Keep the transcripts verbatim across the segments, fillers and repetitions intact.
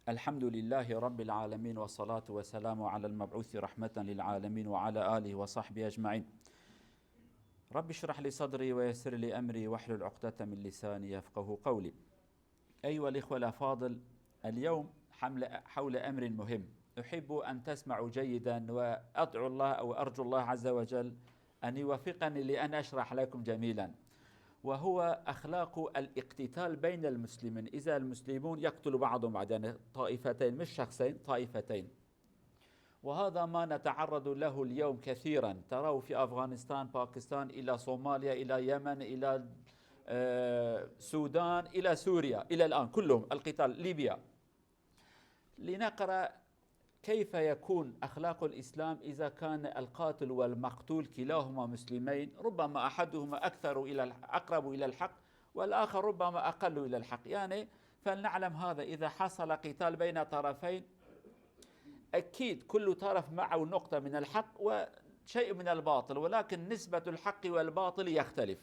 الحمد لله رب العالمين، والصلاة والسلام على المبعوث رحمة للعالمين وعلى آله وصحبه أجمعين. رب اشرح لي صدري ويسر لي أمري واحلل عقدة من لساني يفقه قولي. أيها الإخوة الأفاضل، اليوم حمل-، حول أمر مهم، أحب أن تسمعوا جيدا، وأدعو الله أو أرجو الله عز وجل أن يوفقني لأن أشرح لكم جميلا، وهو أخلاق الاقتتال بين المسلمين، إذا المسلمون يقتل بعضهم بعض، يعني طائفتين، مش شخصين، طائفتين. وهذا ما نتعرض له اليوم كثيرا، تراه في أفغانستان، باكستان، إلى صوماليا، إلى يمن، إلى، آه، سودان، إلى سوريا، إلى الآن كلهم القتال، ليبيا. لنقرأ كيف يكون أخلاق الإسلام إذا كان القاتل والمقتول كلاهما مسلمين، ربما أحدهما أكثر إلى الح-، أقرب إلى الحق، والآخر ربما أقل إلى الحق. يعني، فلنعلم هذا، إذا حصل قتال بين طرفين، أكيد كل طرف معه نقطة من الحق وشيء من الباطل، ولكن نسبة الحق والباطل يختلف.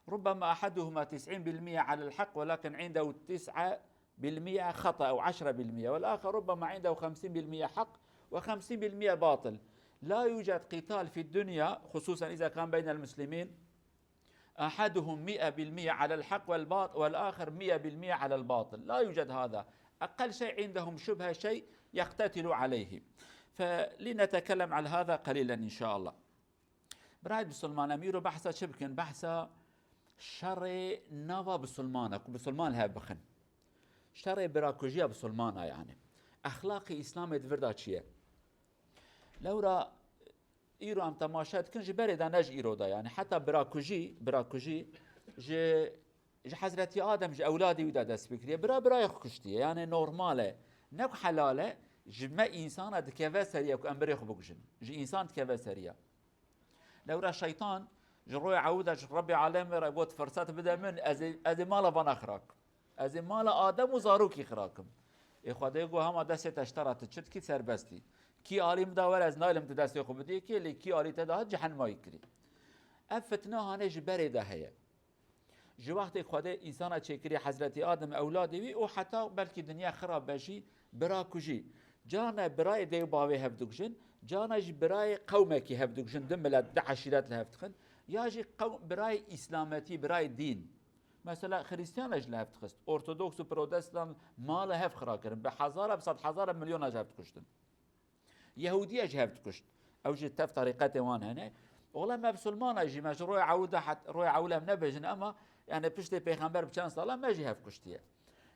ربما أحدهما تسعين بالمية على الحق، ولكن عنده تسعة بالمية خطأ أو عشرة بالمية، والآخر ربما عنده خمسين بالمية حق وخمسين بالمية باطل. لا يوجد قتال في الدنيا، خصوصا إذا كان بين المسلمين، أحدهم مئة بالمية على الحق والباط-، والآخر مئة بالمية على الباطل. لا يوجد هذا. أقل شيء عندهم شبهة، شيء يقتتلوا عليه. فلنتكلم على هذا قليلا إن شاء الله. برای بسلمان، ئەم ئیرۆ بەحسا چ بکەن؟ بەحسا شەڕێ ناوا بسلمانە، کو بسلمان هەبخن. شەڕێ براکوژیە بسلمانە، یعنی. ئەخلاقی ئیسلامێ دڤردا چییە؟ لەورا ئیرۆ ئەم تەماشا دکن، ji berê de ne ji îro de, yani heta birakujî, birakujî ji, ji Hezretî Adem, ji ewladê wî de dest pê kiriye. Bira birayê xwe kuştiye, yani normal e. Ne ku helal e, ji me însana dikeve seriye ku em birê xwe bikujin. Ji însan dikeve seriye. Lewra şeytan ji royê ewî de ji Rebbê Alemê re got, "Firset bide min, ez ê, ez ê mala vana xirakim. Ez ê mala Adem û zarokî xirakim." Ê Xwedê got, "Hema destê te ji te re, tu çi dikî, serbestî. Kî alî min da were, ez naylim tu destê xwe bidî kê, lê kî alî te da hat, cehenma yî kirî." Ev fitne hanê ji berê de heye. Ji wextê Xwedê însana çêkirî, Hezretî Adem, ewladê wî, û heta belkî dinya xirab be jî, bira kujî. Carna birayê dê û bavê hev dikujin, carna jî birayê qewmekî hev dikujin, du milet, du eşîret li hev dixin, ya jî qew-, birayê îslametî, birayê dîn. Mesela Xirîstiyana jî li hev dixist, Ortodoks û Protestan mala hev xira kirin, bi hezara, bi sed hezara, milyona ji hev dikuştin. Yehûdiye ji hev dikuşt. Ew jî tev tarîqetê wan hene. Ola me bisilmana jî, me ji roya ewil de het-, roya ewil em nebêjin, ema, yani, piştê pêxember bi çend sala me jî hev kuştiye.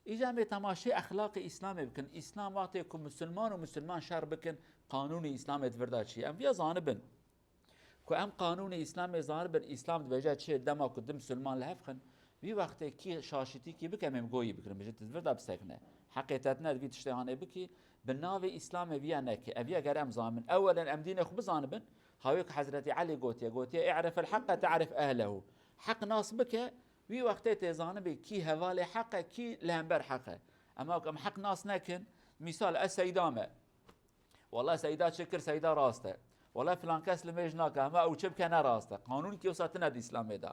Îca em ê temaşê exlaqê Îslamê bikin. Îslam wextê ku misilman û misilman şer bikin, qanûnê Îslamê di vir de çi ye? Em viya zanibin. Ku em qanûnê Îslamê zanibin, Îslam dibêje çi, dema ku du misilman li hev xin, vî wextê kî şaşitîkî bike, em ê goyî bikirin, bêje tu di vir de bisekine. Heqê te tine di vî tiştê hanê bikî, bi navê Îslamê viya neke. Ev ya ger em zanibin. Ewelen em dînê xwe bizanibin. Hawê ku Hezretî Elî gotiye, gotiye, "I'rifil haqqa ta'rif ehlehu." Heq nas bike, vî wextê tê zanibî kî hevalê heq e, kî li hember heq e. Ema ku em heq nas nekin, mîsal, ez Seyda me. Wela Seyda çi kir, Seyda rast e. Wela filan kes li mêj nake, hema ew çi bike ne rast e. Qanûn kî wisa tine di Îslamê de.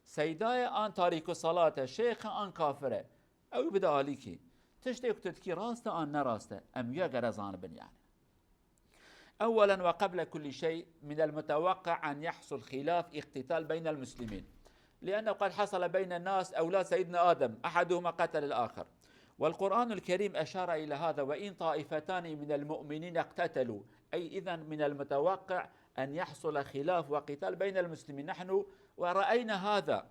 Seyda ye an tarîku salat e, şêx e an kafir e. Ew bide alîkî. Tiştê ku tu dikî rast e an ne rast e. Em ya gere zanibin yani. أولا وقبل كل شيء، من المتوقع أن يحصل خلاف اقتتال بين المسلمين، لأنه قد حصل بين الناس أولاد سيدنا آدم، أحدهما قتل الآخر، والقرآن الكريم أشار إلى هذا: "وإن طائفتان من المؤمنين اقتتلوا"، أي إذن من المتوقع أن يحصل خلاف وقتال بين المسلمين. نحن ورأينا هذا،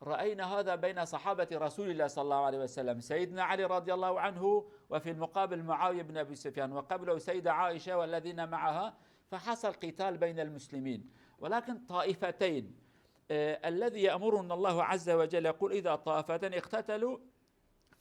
رأينا هذا بين صحابة رسول الله صلى الله عليه وسلم، سيدنا علي رضي الله عنه، وفي المقابل معاوية بن أبي سفيان، وقبله سيدة عائشة والذين معها، فحصل قتال بين المسلمين. ولكن طائفتين، آه، الذي يأمرنا الله عز وجل يقول: "إذا طائفتان اقتتلوا"،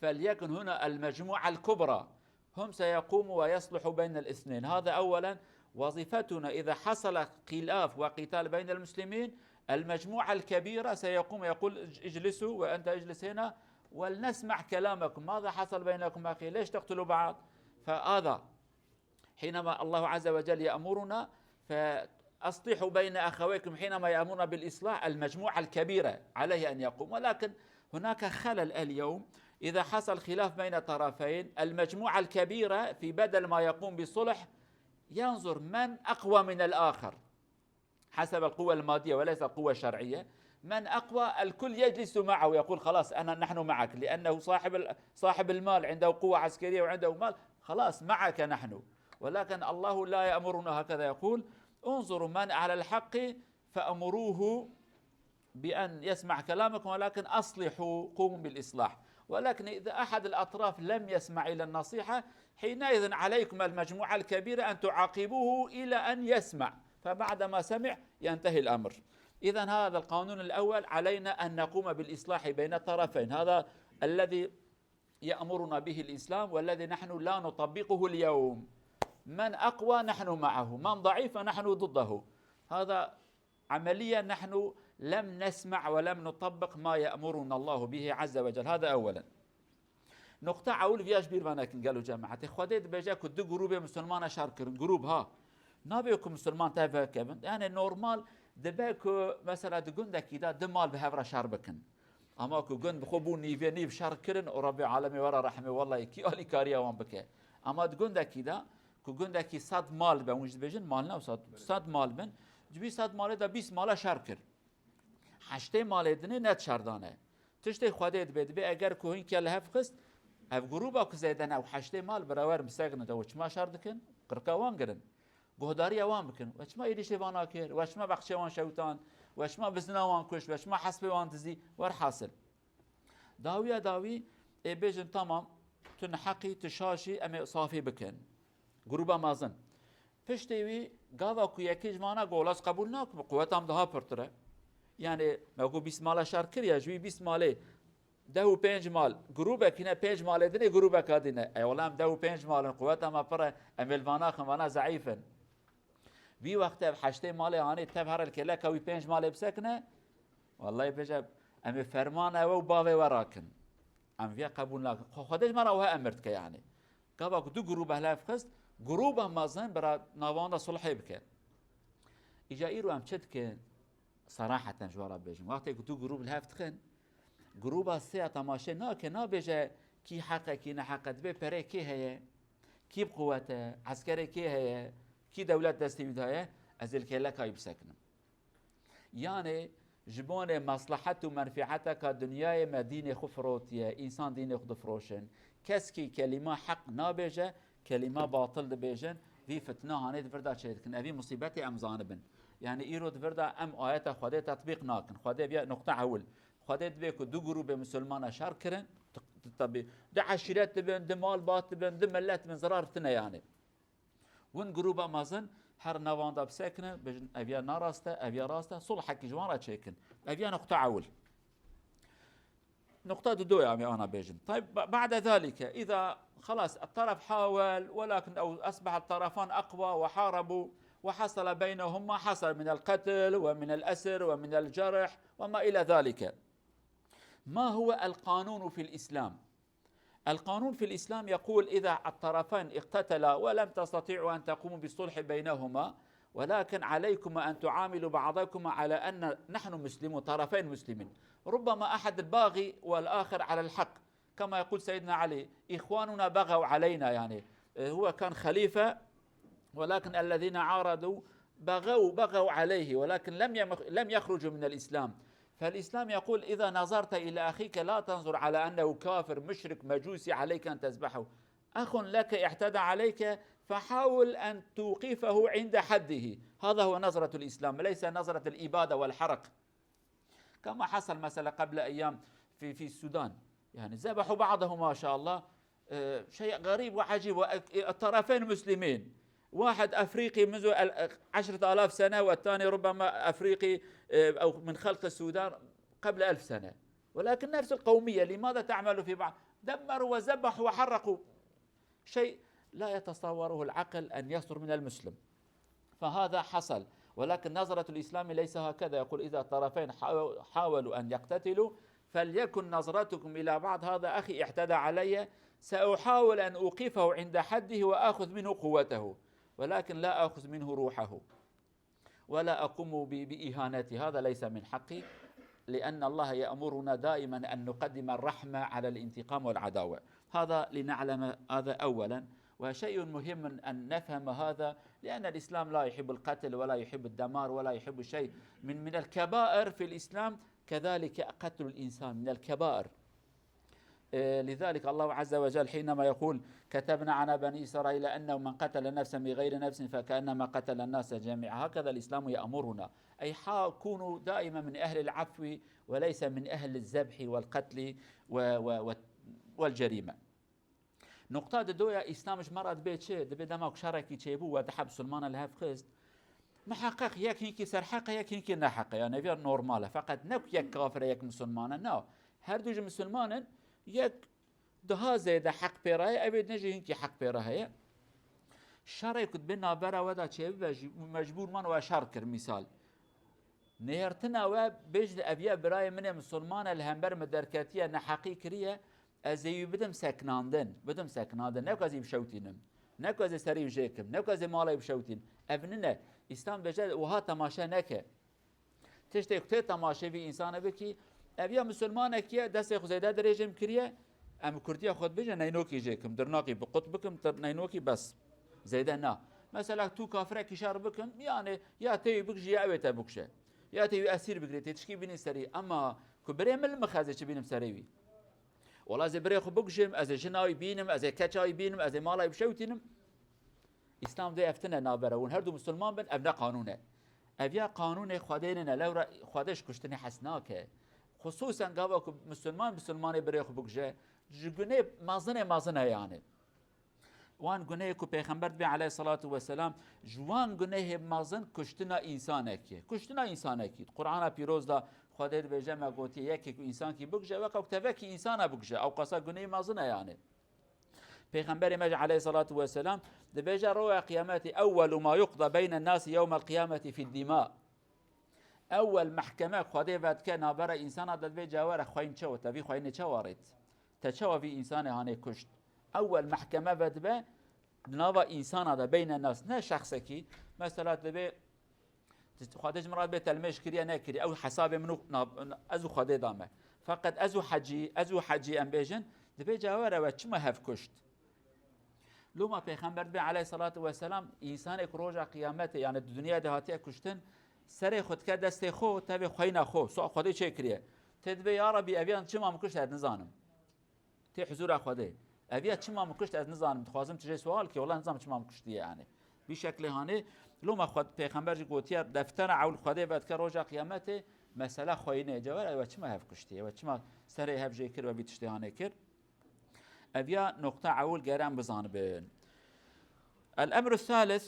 فليكن هنا المجموعة الكبرى، هم سيقوموا ويصلحوا بين الاثنين. هذا أولا. وظيفتنا إذا حصل خلاف وقتال بين المسلمين، المجموعة الكبيرة سيقوم يقول: "اج-، اجلسوا وأنت اجلس هنا ولنسمع كلامكم، ماذا حصل بينكم أخي؟ ليش تقتلوا بعض؟" فهذا حينما الله عز وجل يأمرنا، "فأصلحوا بين أخويكم"، حينما يأمرنا بالإصلاح، المجموعة الكبيرة عليه أن يقوم. ولكن هناك خلل اليوم، إذا حصل خلاف بين طرفين، المجموعة الكبيرة في بدل ما يقوم بصلح ينظر من أقوى من الآخر حسب القوة المادية وليس القوة الشرعية. من أقوى، الكل يجلس معه، يقول: "خلاص، أنا، نحن معك"، لأنه صاحب ال-، صاحب المال، عنده قوة عسكرية وعنده مال، خلاص، معك نحن. ولكن الله لا يأمرنا هكذا، يقول: "انظروا من على الحق فأمروه بأن يسمع كلامكم، ولكن أصلحوا، قوموا بالإصلاح". ولكن إذا أحد الأطراف لم يسمع إلى النصيحة، حينئذ عليكم المجموعة الكبيرة أن تعاقبوه إلى أن يسمع، فبعدما سمع ينتهي الأمر. إذن هذا القانون الأول، علينا أن نقوم بالإصلاح بين الطرفين. هذا الذي يأمرنا به الإسلام والذي نحن لا نطبقه اليوم. من أقوى نحن معه، من ضعيف نحن ضده. هذا عمليا نحن لم نسمع ولم نطبق ما يأمرنا الله به عز وجل. هذا أولا. Nuqta ewil viya ji bîr venekin gelo cemaetê. Xwedê dibêje ku du grûbê misilmana şer kirin. Grûb ha. Nabe ku misilman tev vekevin. Yani normal dibe ku mesela di gundekî de du mal bi hev re şer bikin. Ama ku gund bi xwe bû nîvê nîv şer kirin û Rebbê alemê were rehmê, wellahî kî alîkariya wan bike. Ama di gundekî de ku gundekî sed mal be, hûn jî dibêjin mal ne, sed, sed mal bin, ji vî sed malê de bîst mala şer kir. Heştê malê dinê ne şer dane. Tiştê Xwedê dibe, dibe eger ku hîn ke li hev xist, ev grûba ku zêde ne, ew heştê mal birawer misekine de, we çima şer dikin? Qirka wan girin. Guhdariya wan bikin. We çima êrîşê van nakir? We çima bexçê wan şewtan? We çima bizina wan kuşt? We çima hespê wan dizî? Werhasil. Dawiya dawî ê bêjin, tamam, tu neheqî, tu şaşî, em ê safî bikin. Grûba mezin. Piştê wî gava ku yekî ji vana got, wela ez qebûl nakim, quweta min daha pirtir e. Yani me got bîst mala şer kiriye, ji wî bîst malê deh û pênc mal grûbekî ne, pênc malê dinê grûbeka dî ne. Ey wela em deh û pênc mal in, quweta me pir e, em ê li vana xin, vana zeîf in. Vî wextê ev heştê malê anî tev here li kêleka wî pênc malê bisekine. Wellahî bêje, em ê fermana we û bavê we rakin. Em viya qebûl nakin. Xwe Xwedê ji me re wiha emir dike yani. Gava ku du grûba li hev xist, grûba mezin bira nava wan de sulhê bike. Îca îro em çi dikin? Seraheten ji we re bêjim. Wextê ku du grûb li hev dixin, grûba sê ya temaşe nake, nabêje kî heq e, kî neheq e, dibê perê kê heye, kî bi quwet e, eskerê kê heye, kî dewlet destê wî de ye, ez ê li kêleka wî bisekinim. Yani ji bonê meslehet û menfieteka dinyayê me dînê xwe firotiye, însan dînê xwe difiroşin. Kes kî kelîma heq nabêje, kelîma batil dibêjin, vî fitne hanê di vir de çêdikin. Evî musîbetê em zanibin. Yani îro di vir de em ayeta Xwedê tetbîq nakin. Xwedê viya nuqta ewil. Xwedê dibê ku du grûbê misilmana şer kirin, t-, t-, tabi, du eşîret dibin, du malbat dibin, du millet dibin, zirar tine yani. Win grûba mezin her nava wan de bisekine, bêjin, ev ya narast e, ev ya rast e, sulhekî ji wan re çêkin. Ev ya nuqta ewil. Nuqta dudoya em ê ana bêjin. Tayb, ba-, بعد ذلك، إذا خلاص الطرف حاول، ولكن أو أصبح الطرفان أقوى وحاربوا، وحصل بينهم ما حصل من القتل ومن الأسر ومن الجرح وما إلى ذلك. ما هو القانون في الإسلام؟ القانون في الإسلام يقول: إذا الطرفان اقتتلا ولم تستطيعوا أن تقوموا بالصلح بينهما، ولكن عليكما أن تعاملوا بعضكما على أن نحن مسلمون، طرفين مسلمين. ربما أحد الباغي والآخر على الحق، كما يقول سيدنا علي: "إخواننا بغوا علينا"، يعني، هو كان خليفة، ولكن الذين عارضوا بغوا، بغوا عليه، ولكن لم يمخ-، لم يخرجوا من الإسلام. فالإسلام يقول: إذا نظرت إلى أخيك لا تنظر على أنه كافر، مشرك، مجوسي، عليك أن تذبحه. أخ لك اعتدى عليك، فحاول أن توقفه عند حده. هذا هو نظرة الإسلام، ليس نظرة الإبادة والحرق. كما حصل مثلا قبل أيام في، في السودان، يعني ذبحوا بعضهم ما شاء الله، آه، شيء غريب وعجيب، وأك-، الطرفين مسلمين، واحد أفريقي منذ ال-، عشرة آلاف سنة، والثاني ربما أفريقي، آه، أو من خلق السودان قبل ألف سنة، ولكن نفس القومية، لماذا تعملوا في بعض؟ دمروا وذبحوا وحرقوا. شيء لا يتصوره العقل أن يصدر من المسلم. فهذا حصل، ولكن نظرة الإسلام ليس هكذا. يقول: إذا الطرفين حاو-، حاولوا أن يقتتلوا فليكن نظرتكم إلى بعض، هذا أخي اعتدى علي، سأحاول أن أوقفه عند حده وآخذ منه قوته، ولكن لا آخذ منه روحه. ولا أقوم ب-، بإهانته، هذا ليس من حقي. لأن الله يأمرنا دائما أن نقدم الرحمة على الانتقام والعداوة. هذا لنعلم هذا أولا. وشيء مهم أن نفهم هذا، لأن الإسلام لا يحب القتل ولا يحب الدمار ولا يحب شيء من، من الكبائر في الإسلام، كذلك قتل الإنسان من الكبائر. آه، لذلك الله عز وجل حينما يقول: "كتبنا على بني إسرائيل أنه من قتل نفسا بغير نفس فكأنما قتل الناس جميعا"، هكذا الإسلام يأمرنا. أي حا-، كونوا دائما من أهل العفو وليس من أهل الذبح والقتل و-، و-، و-، والجريمة. نقطة دويا، إسلام ji me re dibê çi? Dibê dema ku şerekî çêbû, we dihe Musulmana li hev xist. Miheqeq yek hinkî serheq e, yek hinkî neheq e. Yani ev ya normal e. Feqet ne ku yek kafir e, yek Musulman e. Na. Her du jî Musulman in, yek daha zêde heq pê re heye, ev ê din jî hinkî heq pê re heye. Şerê ku dibê navbera we de çêbibe jî, mecbûr man we şer kir, mîsal. Nêrtina we bêjin, ev ya birayê min ê misilman e, li hember min derketiye, neheqî kiriye, ez ê wî bidim seknandin, bidim seknandin. Ne ku ez ê bişewtînim, ne ku ez ê serê wî jê kim, ne ku ez ê mala wî bişewtîn. Ev nine. Îslam dibêje, wiha temaşe neke. Tiştê ku tê temaşê vî însanê bikî, ev ya misilmanekî ye, destê xwe zêde dirêj ê min kiriye, em bi kurdiya xwe dibêje, neynokî jê kim, dirnaqî bi qut bikim, tir-, neynokî bes. Zêde na. Mesela tu kafirekî şer bikin, yani ya tê wî bikijî ya ew ê te bikuje. Ya tê wî esîr bigirê, tê tişkî bînî serî. Ema ku birê min li min xezê çi bînim serê wî. Wela ez ê birê xwe bikujim, ez ê jina wî bînim, ez ê keça wî bînim, ez ê mala wî bişewtînim. Îslam dê ev tine navbera hûn her du misilman bin, ev ne qanûn e. Ev ya qanûnê Xwedê nine, lewra Xwedê ji kuştinê hes nake. Xusûsen gava ku misilman misilmanê birê xwe bikuje, ji gunê mezinê mezin e yani. Wan gunehê ku Pêxember dibê aleyhissalatu vesselam, ji wan gunehê mezin kuştina însanekî ye. Kuştina însanekî. Qur'ana pîroz de Xwedê dibêje, me gotiye, yekê ku însankî bikuje, weke ku tevekî însana bikuje. Ew qasa gunehê mezin e yani. Pêxemberê me jî aleyhissalatu vesselam dibêje, roja qiyametê, "Ewwelu ma yuqda beynen nasi yewmel qiyameti fid dima." Ewwel mehkeme Xwedê vedike navbera însana de dibê cawere xweyîn çew, te vî xweyînê çewa rêt? Te çawa vî însanê hanê kuşt? Ewwel mehkeme vedibe di nava însana de, beyne nas, ne şexsekî. Mesela dibê, Xwedê ji min re dibê te li mêj kiriye nekiriye, ew hesabê min û nav-, ez û Xwedê dame. Feqet ez û hecî, ez û hecî em bêjin, dibê cawere we çima hev kuşt? Loma Pêxember dibê aleyhissalatu vesselam, însanê ku roja qiyametê, yani di dinyayê de hatiye kuştin, serê xwe dike destê xwe, tevê xweyna xwe, sual Xwedê çê kiriye. Tê dibê, ya Rebî, eviyan çima min kuşt, ez nizanim. Tê huzura Xwedê. Eviya çima min kuşt, ez nizanim. Dixwazim tu jê sual kî, wela nizanim çima min kuştiye yani. Vî şeklê hanê, loma Xwed-, Pêxember jî gotiye, deftera ewl Xwedê vedike roja qiyametê, mesela xweyinê, cewher, ew çima hev kuştiye, ew çima serê hev jê kir, we vî tiştê hanê kir. Ev ya noqta ewil gere em bizanibin. الأمر الثالث،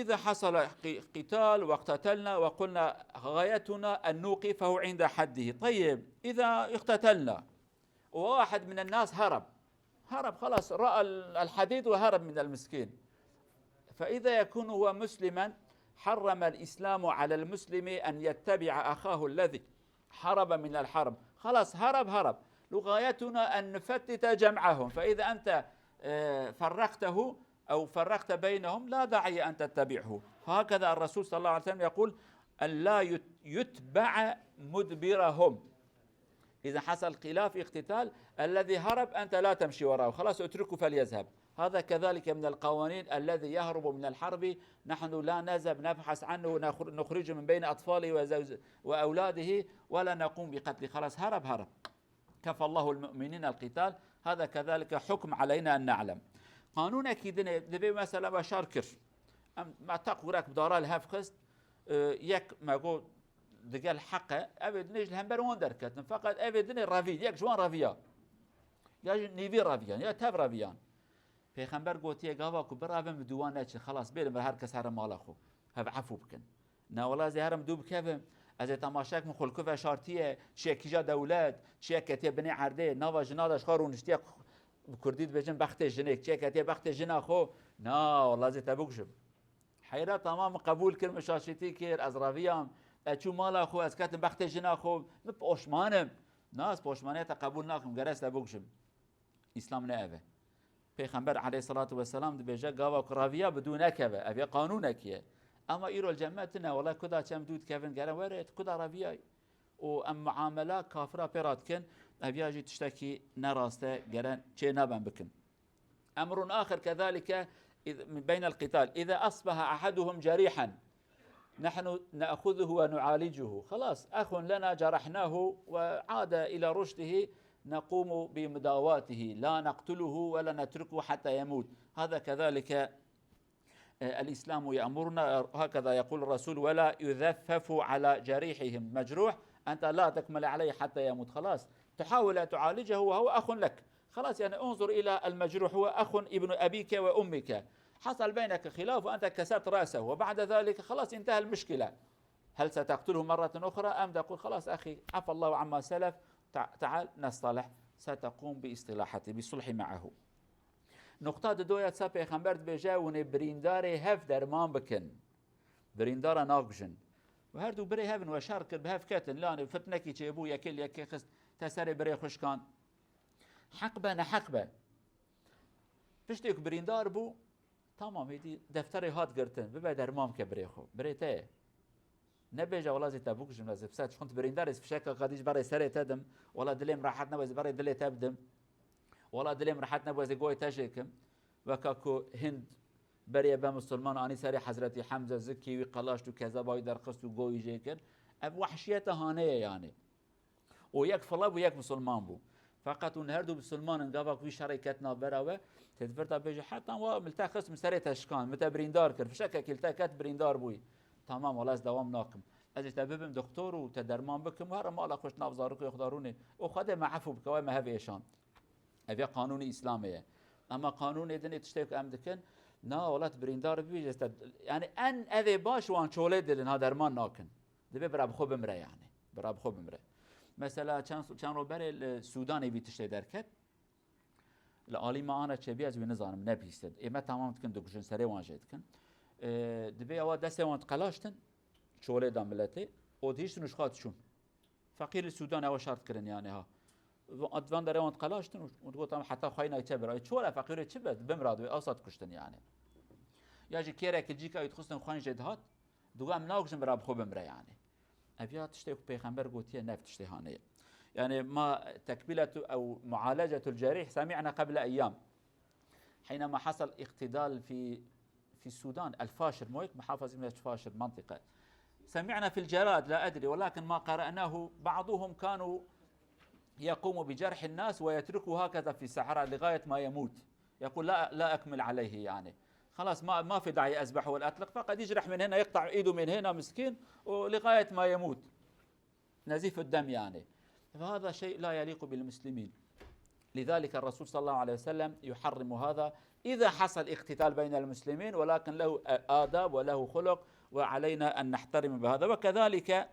إذا حصل ق-، قتال واقتتلنا وقلنا غايتنا أن نوقفه عند حده. طيب، إذا اقتتلنا وواحد من الناس هرب، هرب خلاص، رأى ال-، الحديد وهرب من المسكين. فإذا يكون هو مسلما، حرم الإسلام على المسلم أن يتبع أخاه الذي هرب من الحرب. خلاص، هرب، هرب. غايتنا أن نفتت جمعهم. فإذا أنت، آه، فرقته أو فرقت بينهم، لا داعي أن تتبعه. فهكذا الرسول صلى الله عليه وسلم يقول: "أن لا يت-، يتبع مدبرهم". إذا حصل خلاف اقتتال، الذي هرب أنت لا تمشي وراه، خلاص اتركه فليذهب. هذا كذلك من القوانين، الذي يهرب من الحرب نحن لا نذهب نبحث عنه ونخر-، نخرجه من بين أطفاله وزوج-، وأولاده ولا نقوم بقتله، خلاص هرب، هرب. كفى الله المؤمنين القتال، هذا كذلك حكم علينا أن نعلم. Qanûnekî din e, dibê mesela we şer kir. Em me teq wira ku dara li hev xist, e, yek me got digel heq e, ev ê dinê ji li hember wan derketin. Feqet ev ê dinê revî, yek ji wan reviya. Ya jî nîvî reviyan, ya tev reviyan. Pêxember gotiye, gava ku birevin bi dû wan neçin, xelas bêrin ve her kes here mala xwe. Hev efû bikin. Na wela ez ê herim dû bikevim, ez ê temaşek min xwe li ku veşartiye, çiye kîja dewlet, çiye ketiye binê erdê, nava jina de ji xwe rûniştiye, bi kurdî dibêjin bextê jinê, çiye ketiye bextê jina xwe, na wela ez ê te bikujim. Heyra tamam, min qebûl kir, min şaşîtî kir, ez reviyam, ez çûm mala xwe, ez ketim bextê jina xwe, min poşman im. Na, ez poşmaniya te qebûl nakim, gere ez te bikujim. Îslam ne ev e. Pêxember aleyhissalatu vesselam dibêje, gava ku reviya bi dû nekeve, ev ya qanûnekî ye. Ema îro li cem me tune, wela ku da çem dû dikevin, gere were, tu ku da reviyayî. û em muamela kafira pê re dikin, ev ya jî tiştekî ne rast e, gere çê naben bikin. أمر آخر كذلك إذ-، بين القتال، إذا أصبح أحدهم جريحا نحن نأخذه ونعالجه. خلاص، أخ لنا جرحناه وعاد إلى رشده، نقوم بمداواته، لا نقتله ولا نتركه حتى يموت. هذا كذلك، آه، الإسلام يأمرنا، هكذا يقول الرسول: "ولا يزفف على جريحهم". مجروح، أنت لا تكمل عليه حتى يموت. خلاص، تحاول أن تعالجه وهو أخ لك. خلاص، يعني، انظر إلى المجروح، هو أخ ابن أبيك وأمك، حصل بينك خلاف وأنت كسرت رأسه، وبعد ذلك خلاص انتهى المشكلة. هل ستقتله مرة أخرى أم تقول: "خلاص أخي، عفى الله عما سلف، تع-، تعال نصطلح"؟ ستقوم باصطلاحته، بالصلح معه. نقطة دو ya, Pêxember dibêje: "Hûn ê birîndarê hev derman bikin. Birîndara nakujin." Û her du birê hev in, we şer kir, bi hev ketin, lanê fitnekî çêbû, yekê li yekê xist, te serê birê xwe şikand. Heq be, neheq be. Piştê ku birîndar bû, tamam, hêdî defterê hat girtin, bibe derman bike birê xwe. Birê te ye. Nebêje: "Wela zî te bikujim, ez ê bi ser çixûn tu birîndar, ez fişeka qadî ji berê serê te dim. Wela dilê min rehet nebû, ez ê berê dilê te bidim. Wela dilê min rehet nebû, ez ê goyê te jê kim." Weka ku Hind beriye be misilman, anî serê Hezretî Hemze, zikî wî qelaşt û kezeba wî derxist û goyî jê kir. Ev wehşiyeta hanê ye yanî. Û yek file bû, yek misilman bû. Feqet hûn her du misilman in, gava ku vî şerê ket navbera we, tê di vir de bêje: "Heta wa min te xist, min serê te şikand, min te birîndar kir, fişekekî li te ket, birîndar bûyî." Tamam, wela ez dewam nakim. Ez ê te bibim doktor û te derman bikim û here mala xwe ji nav zarokê xwe de rûnê. Û Xwedê me efû bike, we me hev êşand. Ev ya qanûnê Îslamê ye. Ema qanûnê din ê tiştê ku em dikin, na, wela tu birîndar bibî, ez te, yani en evê baş wan çolê dilin, ha, derman nakin. Dibê bira bi xwe bimire yani. Bira bi xwe bimire. Mesela çend, çend roj berê li Sûdanê vî tiştê derket. Li alî me ana çêbî, ez wî nizanim, ne bihîstin. Ê me tamam dikin, dikujin, serê wan jê dikin. Ê, dibê ewa destê wan diqelaştin, çolê da miletê, û dihiştin û ji xwe diçûn. Feqîr li Sûdanê ewa şart kirin yani ha. Van, van derê wan diqelaştin û, û digot, "Em heta xweyna çe bira." Çi were feqîrê çi be? Bimra dibê, ewsa dikuştin yani. Ya jî kêrek li cîka wî dixistin, xweyn jê dihat. Digo, "Em nakujin, bira bi xwe bimire yani." Ev ya tiştê ku Pêxember gotiye, ne ev tiştê hanê ye. Yani ma tekbiletu ew mualecetul cerîh semi'na qeble eyyam. حينما حصل اقتتال في، في السودان، الفاشر، مو هيك؟ محافظة اسمها فاشر، منطقة. سمعنا في الجرائد، لا أدري، ولكن ما قرأناه، بعضهم كانوا يقوم بجرح الناس ويتركه هكذا في الصحراء لغاية ما يموت. يقول: "لا، لا أكمل عليه"، يعني. خلاص، ما، ما في داعي أذبحه ولا أطلق، فقط يجرح من هنا، يقطع إيده من هنا، مسكين، ولغاية ما يموت. نزيف الدم يعني. فهذا شيء لا يليق بالمسلمين. لذلك الرسول صلى الله عليه وسلم يحرم هذا إذا حصل اقتتال بين المسلمين، ولكن له آداب وله خلق، وعلينا أن نحترم بهذا. وكذلك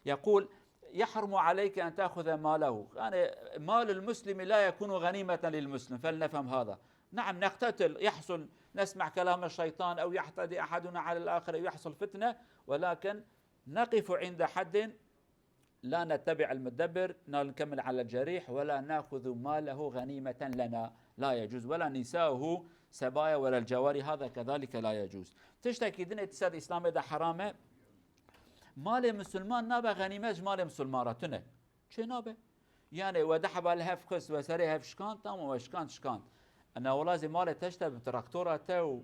يقول: "يحرم عليك أن تأخذ ماله". يعني مال المسلم لا يكون غنيمة للمسلم، فلنفهم هذا. نعم، نقتتل، يحصل، نسمع كلام الشيطان، أو يعتدي أحدنا على الآخر، أو يحصل فتنة، ولكن نقف عند حد، لا نتبع المدبر، لا نكمل على الجريح، ولا نأخذ ماله غنيمة لنا، لا يجوز، ولا نساؤه سبايا ولا الجواري، هذا كذلك لا يجوز. Tiştekî din ê di ser Îslamê de heram e. Malê misilman nabe xenîmet ji malê misilman re, tune. Çê nabe. Yani we deh heba li hev xist, we serê hev şikand, tamam, we şikand, şikand. Ena wela zî malê te ji te bi traktora te û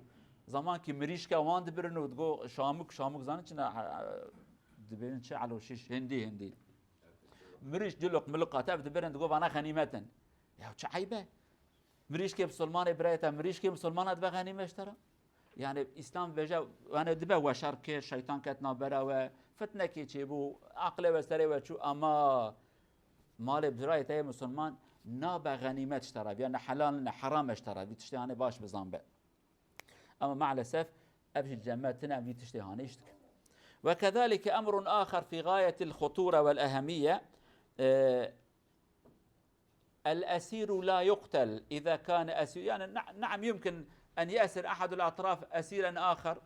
zamankî mirîşke wan dibirin û digo şamuk, şamuk zanin çi ne, ha, dibêjin çi, eloşîş, hindî, hindî. Mirîş, ciluk, miluka te dibirin, digo vana xenîmet in. Ya çi eyb e? Mirîşkê misilmanê birayê te, mirîşkê misilmana dibe xenîmet ji te re? Yani Îslam dibêje, yani dibe we şer kir, şeytan ket navbera we, fitnekê çêbû, aqilê we serê we çû, ama malê birayê te yê misilman nabe xenîmet ji te re, ya ne helal ne heram e ji te re, vî tiştê hanê baş bizan be. Ama maalesef ev jî cemaetine em vî tiştê hanê iş dikin. وكذلك أمر آخر في غاية الخطورة والأهمية. E, الأسير لا يقتل إذا كان أسير، يعني نع-، نعم، يمكن أن يأسر أحد الأطراف أسيرا آخر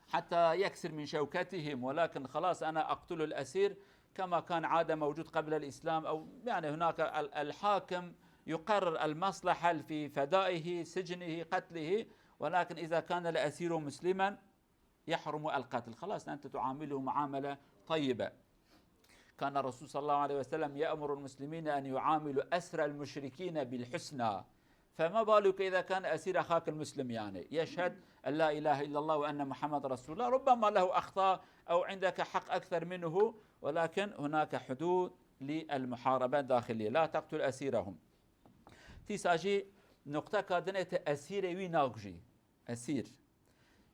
حتى يكسر من شوكتهم، ولكن خلاص أنا أقتل الأسير كما كان عادة موجود قبل الإسلام، أو يعني هناك ال-، الحاكم يقرر المصلحة في فدائه، سجنه، قتله، ولكن إذا كان الأسير مسلما يحرم القتل. خلاص، أنت تعامله معاملة طيبة. كان الرسول صلى الله عليه وسلم يأمر المسلمين أن يعاملوا أسرى المشركين بالحسنى، فما بالك إذا كان أسير أخاك المسلم، يعني، يشهد أن لا إله إلا الله وأن محمد رسول الله، ربما له أخطاء أو عندك حق أكثر منه، ولكن هناك حدود للمحاربة الداخلية، لا تقتل أسيرهم. Dîsa jî nuqteka dinê te esîrê wî nakujî. Esîr.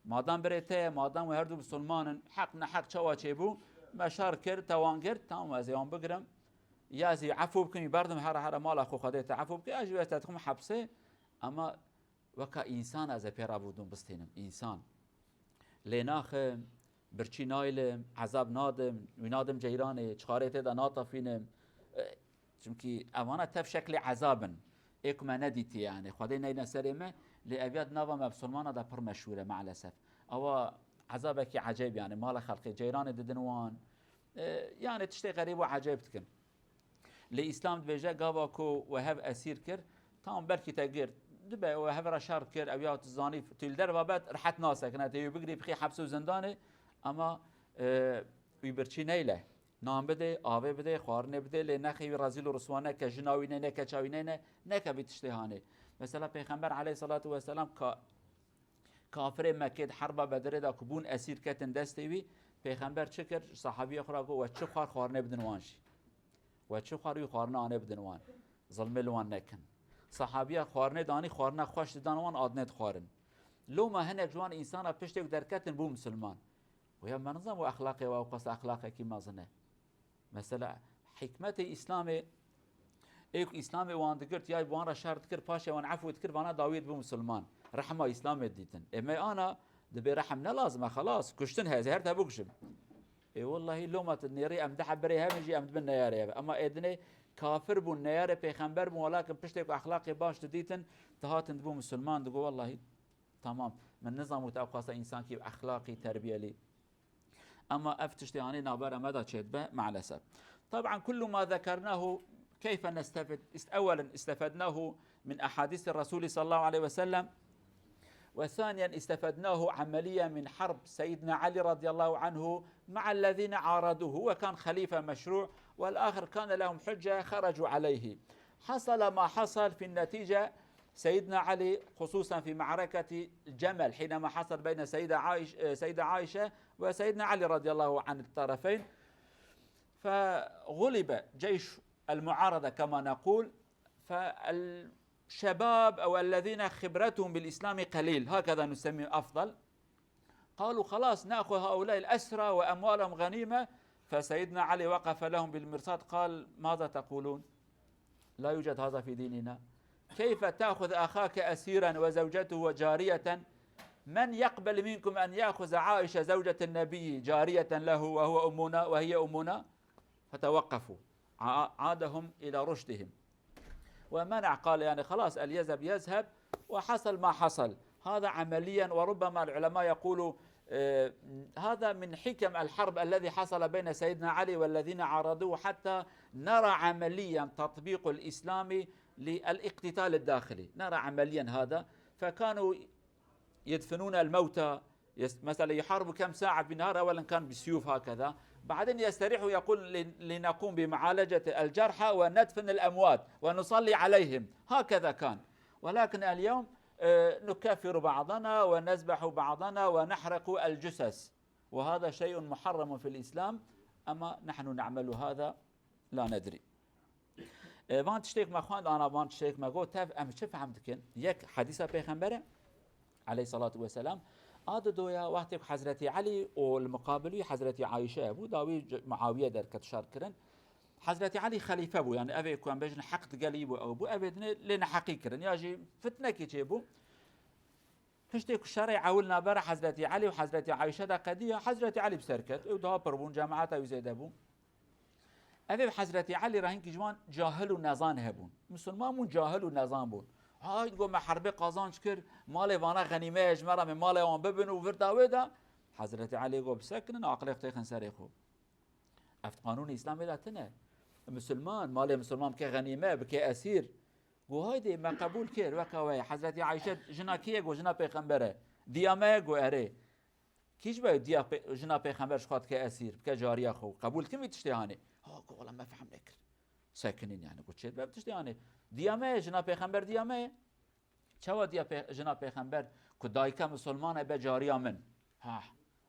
Madam birê te ye, madam wê herdu misilman in, heq neheq çawa çêbû, me şer kir, te wan girt, tamam, ez ê wan bigirim. Ya ez ê efû bikim, berdim here here mala xwe, Xwedê te efû bike, ya jî ez te dixim hepsê. Ama weka însan ez ê pê re bûdûm bistînim, însan. Lê naxim, birçî naylim, ezab nadim, wî nadim ceyranê, çixarê tê de natefînim. E, çimkî evana tev şeklê ezab in. Ê ku me nedîtiye, yani, Xwedê neyne serê me, lê ev ya di nava me misilmana de pir meşhûr e, maalesef. Ewa ezabekî ecêb, yani, mala xelkê ceyranê didin wan. E, yani, tiştê xerîb û ecêb dikin. Lê Îslam dibêje, gava ku we hev esîr kir, tamam, belkî te girt. Dibe we hev re şer kir, ew ya tu zanî, tu li derva be, rehet nasekine, tê wî bigirî bixî hepsê û zindanê, ama, e, wî birçî neyle. Nan bidê, avê bidê, xwarinê bidê, lê nexê wî rezîl û riswa neke, jina wî neyne, keça wî neyne, neke vî tiştê hanê. Mesela Pêxember aleyhissalatu vesselam ka-, kafirê Mekkê di herba Bedirê de ku bûn esîr ketin destê wî, Pêxember çi kir? Sahabiya xwe re got, we çi xwar, xwarinê bidin wan jî. We çi xwar, wî xwarina anê bidin wan. Zilmê li wan nekin. Sahabiya xwarinê danî, xwarina xweş didan wan, adnê dixwarin. Loma hinek ji wan însana piştê ku derketin bû misilman. Wê ya me nizam û exlaqê we ewqas exlaqekî mezin e. Mesela hikmetê Îslamê, ê ku Îslamê wan digirt, ya bi wan re şer dikir, paşê wan efû dikir, vana dawiyê dibû misilman. Rehma Îslamê didîtin. Ê me ana dibê rehm ne lazim e, xelas, kuştin heye, ez ê her te bikuşim. Ê wellahî loma tu nêrî em deh heb birê hev in jî em dibin neyarê hev. Ema ê dinê kafir bûn, neyarê pêxember bûn, welakin piştê ku exlaqê baş didîtin, dihatin dibû misilman, digot, wellahî, tamam, min nizam û te ewqasa însankî exlaqî, terbiyelî. Ema ev tiştê hanê navbera me de çêdibe, maalesef. طبعا كل ما ذكرناه كيف نستفد؟ است-، أولا استفدناه من أحاديث الرسول صلى الله عليه وسلم، وثانيا استفدناه عمليا من حرب سيدنا علي رضي الله عنه مع الذين عارضوه، هو كان خليفة مشروع والآخر كان لهم حجة خرجوا عليه. حصل ما حصل في النتيجة، سيدنا علي خصوصا في معركة الجمل حينما حصل بين سيدة عائش-، سيدة عائشة وسيدنا علي رضي الله عن الطرفين، فغلب جيش المعارضة كما نقول، فالشباب أو الذين خبرتهم بالإسلام قليل، هكذا نسمي أفضل، قالوا: خلاص نأخذ هؤلاء الأسرى وأموالهم غنيمة. فسيدنا علي وقف لهم بالمرصاد قال: ماذا تقولون؟ لا يوجد هذا في ديننا. كيف تأخذ أخاك أسيرا وزوجته وجارية؟ من يقبل منكم أن يأخذ عائشة زوجة النبي جارية له وهو أمنا، وهي أمنا؟ فتوقفوا. ع-، عادهم إلى رشدهم. ومنع، قال يعني خلاص اليذهب يذهب، وحصل ما حصل. هذا عمليا، وربما العلماء يقولوا، آه، هذا من حكم الحرب الذي حصل بين سيدنا علي والذين عارضوه حتى نرى عمليا تطبيق الإسلام للاقتتال الداخلي، نرى عمليا هذا. فكانوا يدفنون الموتى، يس-، مثلًا يحاربوا كم ساعة بالنهار، أولًا كان بالسيوف هكذا، بعدين يستريحوا، يقول: "لن-، لنقوم بمعالجة الجرحى وندفن الأموات ونصلي عليهم." هكذا كان. ولكن اليوم، آه، نكفر بعضنا ونذبح بعضنا ونحرق الجثث، وهذا شيء محرم في الإسلام، أما نحن نعمل هذا. La nedrî. E, van tiştêk me xwend, ana van tiştêk me got, tev em çi fehm dikin? Yek, hedîsa Pêxember e, aleyhissalatu vesselam. A didoya, wextê ku Hezretî Elî û li muqabil wî Hezretî Ayşe bû, dawî c-, Muawiye derket şer kirin. Hezretî Elî xelîfe bû, yani ev ê ku em bêjin heq digelî bû, ew bû, ev ê dinê lê neheqî kirin, ya jî fitnekî çêbû. Piştê ku şerê ewil navbera Hezretî Elî û Hezretî Ayşe de qediya, Hezretî Elî bi ser ket. Ew daha pir bûn, cemaeta wî zêde bû. Ev ê Hezretî Elî re hinkî ji wan cahil û nezan hebûn. Misilman bûn, cahil û nezan bûn. Hay, got, me herbê qazanc kir, malê vana xenîme ye, ji me re me malê wan bibin û virda wê de. Hezretî Elî got, bisekinin, aqilê xwe têxin serê xwe. Ev qanûnê Îslamê de tune. Misilman, malê misilman bike xenîme, bike esîr. Got, haydê, me qebûl kir, weka we ye. Hezretî Ayşe jina kê ye? Got, jina Pêxember e. Diya me ye? Got, erê. Kî ji we diya pê-, jina Pêxember ji xwe dike esîr, bike cariya xwe? Qebûl dikin vî tiştê hanê? A, ku wela me fehm nekir. Sekinîn yani, ku çêdibe tiştê yani. Diya me ye, jina pêxember diya me ye. Çawa diya pê-, jina pêxember ku dayika misilman e be cariya min? Ha,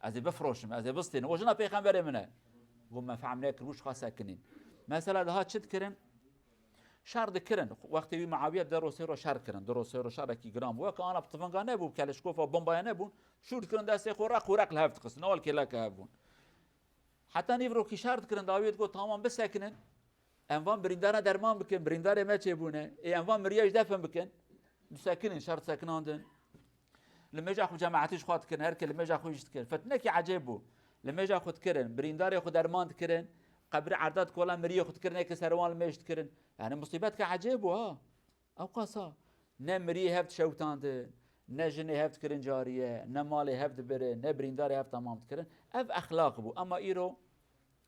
ez ê bifiroşim, ez ê bistînim. O jina pêxemberê min e. Got, me fehm nekir, wî xwe sekinîn. Mesela daha çi dikirin? Şer dikirin. Wextê wî Muawiye de rosê ro şer kirin. Du rosê ro şerekî giran bû. Weke ana bi tifinga nebû, bi kelişkofa bombaya nebûn. Şûr dikirin destê xwe, req û req li hev dixisin. Ewel kêleke hev bûn. Heta nîv rokî şer dikirin, dawiyê digot, tamam bisekinin. Em van birîndara derman bikin, birîndarê me çêbûne. Ê em van miriya jî defin bikin. Disekinin, şer disekinandin. Li mêja xwe cemaetî ji xwe dikirin, her kê li mêja xwe jî dikirin. Fitnekî ecêb bû. Li mêja xwe dikirin, birîndarê xwe derman dikirin, qebrî erda dikola miriyê xwe dikirin, êkê ser wan li mêj dikirin. Yani musîbetkî ecêb bû ha. Ew qasa ne miriyê hev dişewtandin, ne jinê hev dikirin cariye, ne malê hev dibirin, ne birîndarê hev temam dikirin. Ev exlaq bû. Ema îro,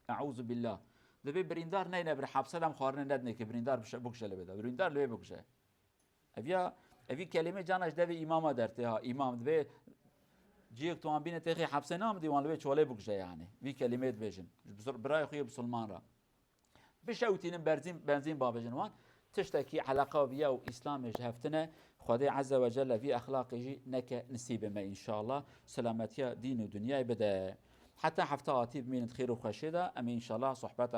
eûzu billah, divê birîndar neyne bir hepse dem xwarinê nedinê ki birîndar bişe-, bikuje li vê de. Birîndar li vê bikuje. Ev ya, evî kelîmê cana ji devê îmama dertê ha. Îmam divê ciyek tu wan bîne têxê hepsê namidî, wan li vê çolê bikuje yani. Vî kelîmê dibêjin. Ji bisur-, birayê xwe yê bisilman re. Bişewtînin berzîn, benzîn bavêjin wan. Tiştekî eleqa viya û Îslamê ji hev tine. Xwedê Ezze ve Celle vî exlaqê jî neke nisîbê me înşallah. Selametiya dîn û dinyayê bide. Heta hefta hatî bimînin di xêr û xweşê de. Em ê înşallah sohbeta